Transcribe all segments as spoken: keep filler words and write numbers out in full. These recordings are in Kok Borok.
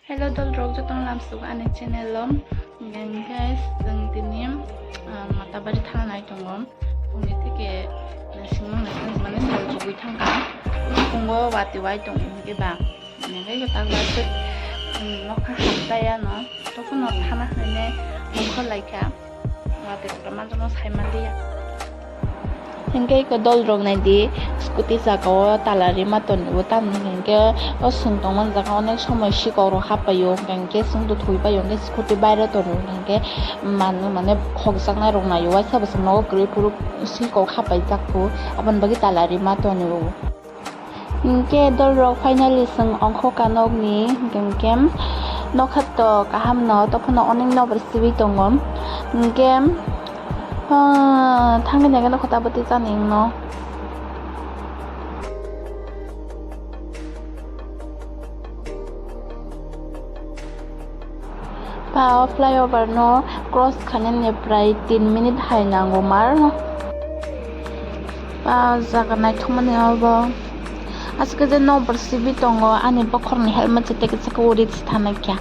Hello dol rok, jotono lamsuk ani channel o. Hingke chwng tini, ah, Matabari thana nai tongo. Phungni theke, ah, singmang nai thang mane sal chugui thangkha. Phungo wati wai tongo hingke ba. Hingke tak bai se, um, nokha hamtaya no. Tokon no thana hwne mokol laikha. Wate kotorma jono sai manliya. Hingke eko dol rok naidi scooty saka o tala rima tongo, tamni hingke o swng tongma jaga onek somoi sikok rok hapaio, hingke swng to thwi paio, hingke scooty baire tongo, hingke manu mane khokjaknai rok naio, waisa bwswk nogo kwrwi phuru sikok hapai jak kho, aboni bagwi tala rima tongo. Hingke dol rok finally chwng ongkha nokni, hingke nokha to kaham no, tophano onek nobar sibui tongo, hingke, ah, thangwi naikhe nokha ta bwtwi chani wngno. Pa o flyover no cross khainani prai tin minute hai nango mar. Pa o jaga naithokmani obo. Aske je nobar sibui tongo, ani bokhorni helmet se teke saka uri se thanai kha.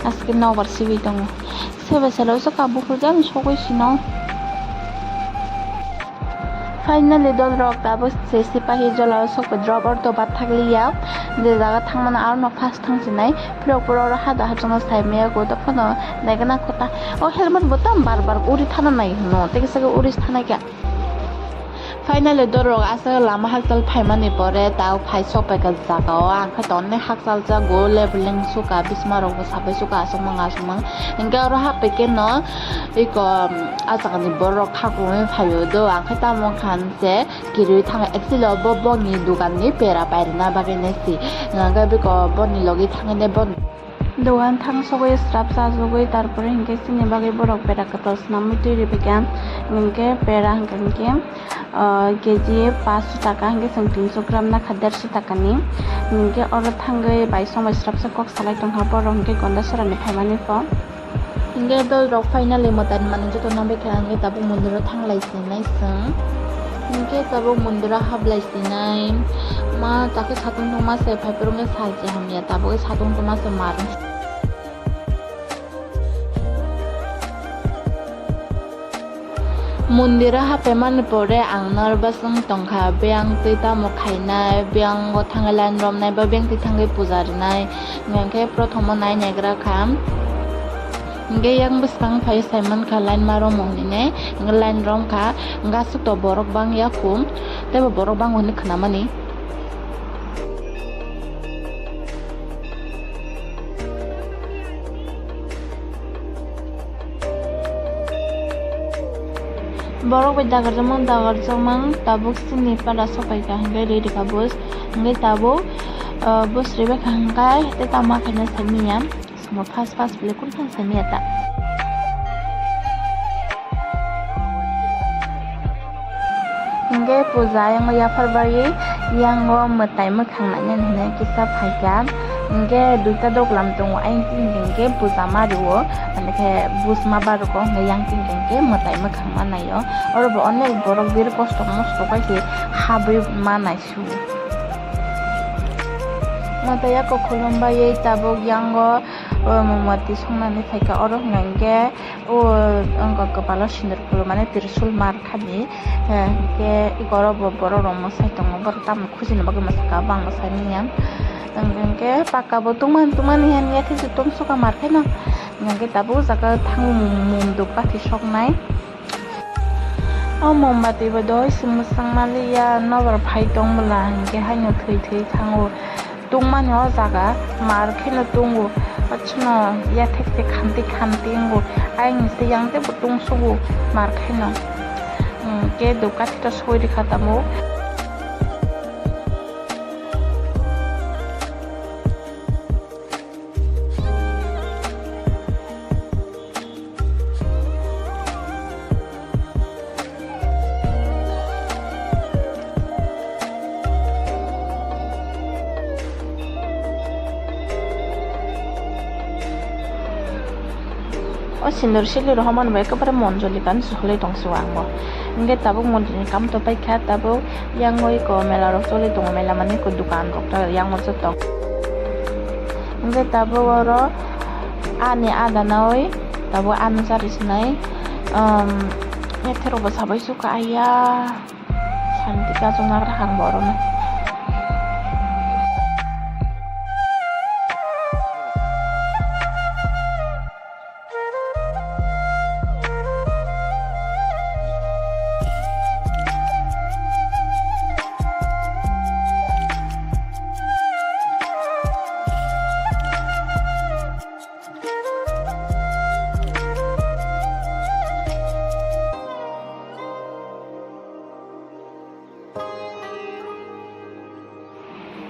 Aske nobar sibui tongo. Sebe selo saka buphur jani sogwi sino. Finally dol rok tabuk se sipahi jola o sok drop or to bathakliya, je jaga thangmano aro no fast thangsinai, phirok phirok oro hada hachano sai maya go, dophano naigana kota o helmet bo tam bar bar uri thana nai hino, tei kisa khe uri thanai kha. Finally dol rok aswk lama hakchal phaimani pore tao phai sok pai kha jaga o, ang khe tonne hakchal jago, leveling suka, bisma rok bo sabai suka, aswk mang aswk mang, hingke oro hapbai khe no iko a jaga ni borok khakungwi phaio do, ang khe tamo khan se kirwi thang, actually bo boni dogan ni pera pairwna bagwi nai si, hingke biko boni logi thangwi nai bo. Dogan thang sogwi srap chajagwi, tarpore hingke chini bagwi borok pera kwtal swnamwi twi rwbaikha, hingke pera hingke hingke, ah, K G paanch sho taka hingke chwng tin sho gram nakha der sho taka ni, hingke oro thangwi bai somoi srapsa kok salai tongkha borok hingke Gondasora ni phaimani pho. Hingke dol rok finally mwtai ni manwi joto no bekha hingke tabuk mondir o thanglai sinai chwng. Hingke tabuk mondir o hablai sinai. Ma takhe satung tongma se phai phuru wngkhe salchi hamya tabuk satung tongma se mar. Mondir o hapaimani pore ang nervous wng tongkha, biyang twi tamo khainai, biyang o thangwi line romnai ba biyang twi thangwi puja rinai, hingkhe prothom o nai naigra kha. Hingke yang bwskang phai sai mankha line ma romwi hinwi ne, hingke line romkha, hingke aswk to borok bangya kho, teibo borok bango hinwi khnamani. Borok bai dagarjakmang, dagarjakmang, tabuk chini para sopaikha hingke ri rikha bus, hingke tabuk, ah, bus ribaikha hingke tei tamo khaina saimanya. Somo fast fast bele kunu thang simi ata. Hingke puja ayang yaphar bagwi yango mwtai mwkhang nainani hinwi kisa phaikha. Hingke duita doglam tongo, ayang tini hingke puja ma rwo, hingke bus ma barogo hingke yang tini hingke mwtai mwkhang ma naio. Oro bo onek borok biri kosto mosto bai se habwi ma naisu. Mwtai yako khulum bagwi tabuk yango. O mombati songnani phaikha oro hwnkha hwnkhe o wngkha kwpalo sindur khulumani trisul mar khadi, eh, hwnkhe eko oro bo borok rok mwsai tongo, borok tamoni khujini bagwi mwsakha bangma saimanya. Hwnkhe pakka bo tungmani tungmani hwnyathai se tungsukha mar kheno, hwnkhe tabuk o jaga thango mum duk bathi soknai. O mombati bo doi se mwsang maliya, nobar phai tong bwla hinkhe haino thwi thwi thango. Tungmani o jaga mar kheno tungo, hachwkno yathek se khamti khamti wngo. Ayang se yang tebo tungsugo mar kheno. Hinkhe doka thito soi rikha tamo. O sindur sili rohormani bai ekebare monjoli kan solai tongsi o ang bo. Hinkhe tabuk monjoli ni kam to paikha, tabuk yang oi ko mela rok choli tongo, mela mani ko dukan rok ta yang o joto. Hingke tabuk oro ani ada nawi tabuk ano chari sinai, um, yathero bo sabai suka aya. Santi kachung nagra hang borok no.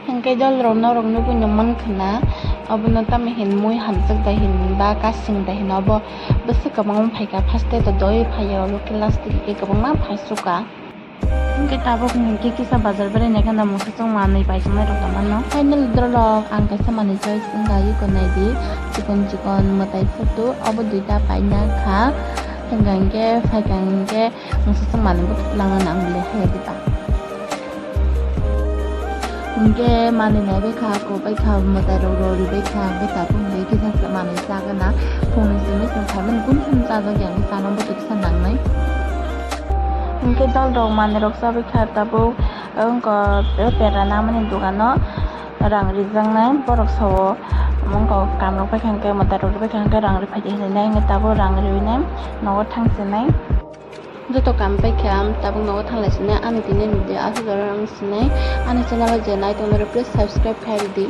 Hingke dolrok norok nugui no mankha na, obono tamo hin mui hamjak da hin ba kasing da hin obo bwswk kwbangma phaikha, first te to doi phaiya, obo khe last dikke kwbangma phaichuka. Hingke tabuk hingke kisa bazar berai nai khana mungsa chwng manwi paijaknai rok tongmano. Finally dolrok ang kaisa manwi choice wngkha, iko naidi chikon chikon mwtai photo obo duita paina kha, hingka hingke phaikha hingke. Mungsa chwng manwi bo twlangna nang le hai diba. Hingke manwi naibai kha, kobai kha, mwtai rok rori bai kha, hingke tabuk hingke kisa se manwi chagana. Phungni simi se phaimani kun thum chajak ya, hingke chana bo kisa nangnai. Hingke dol rok manwi rok chabai kha tabuk, wngkha pera namani dogano. Rang rijaknai borok sao, omo wngkha kam rok paikha hwnkhe, mwtai rok paikha hwnkhe rang riphai di hinwi nai, hwnkhe tabuk rang riwi nai nogo thang sinai. Joto kam paikha tabuk nogo thang lai sinai, ani tini nidi aswk jora rang sinai, ani channel o je nai tongmani rok please subscribe khai rwdi.